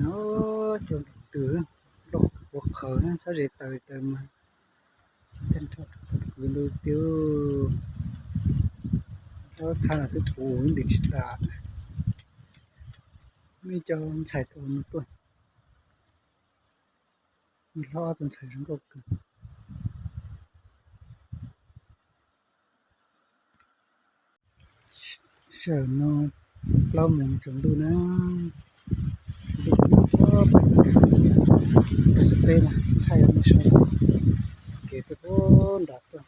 Cov nraum twg, nraum ua qhawv na, sab ze taws taws mas tag nrho kwv ntu tiag. Hlob txhab no twb puv ntws tsis tas. Muaj ib co ntxhais tuaj no tuaj, hlob ob tug ntxhais zoo nkauj kawg. Sij hawm no plaub moos tsaus ntuj na, ntuj peb na, thaij nej saib kev tuaj puag nram tuaj.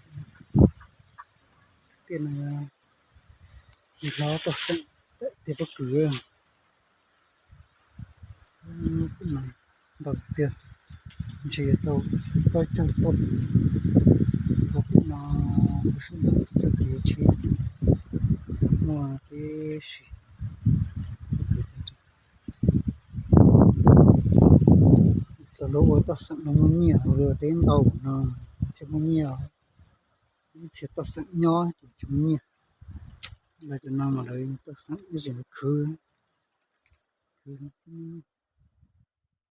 Tiaj no yog hlob toj xeem tiaj pob kws. Ntau tiag, ntshe yuav tau plaub caug toj, thaum no kuv sub ntawd cov kev tsheb muaj tib si. Txawm lawv ua toj xeem no muaj nyiaj, lawv ua teb ntau no thiaj muaj nyiaj, ib txhia toj xeem nyob ces tsis muaj nyiaj. Lawv cov no mas lawv toj xeem ib txhia khwv, khwv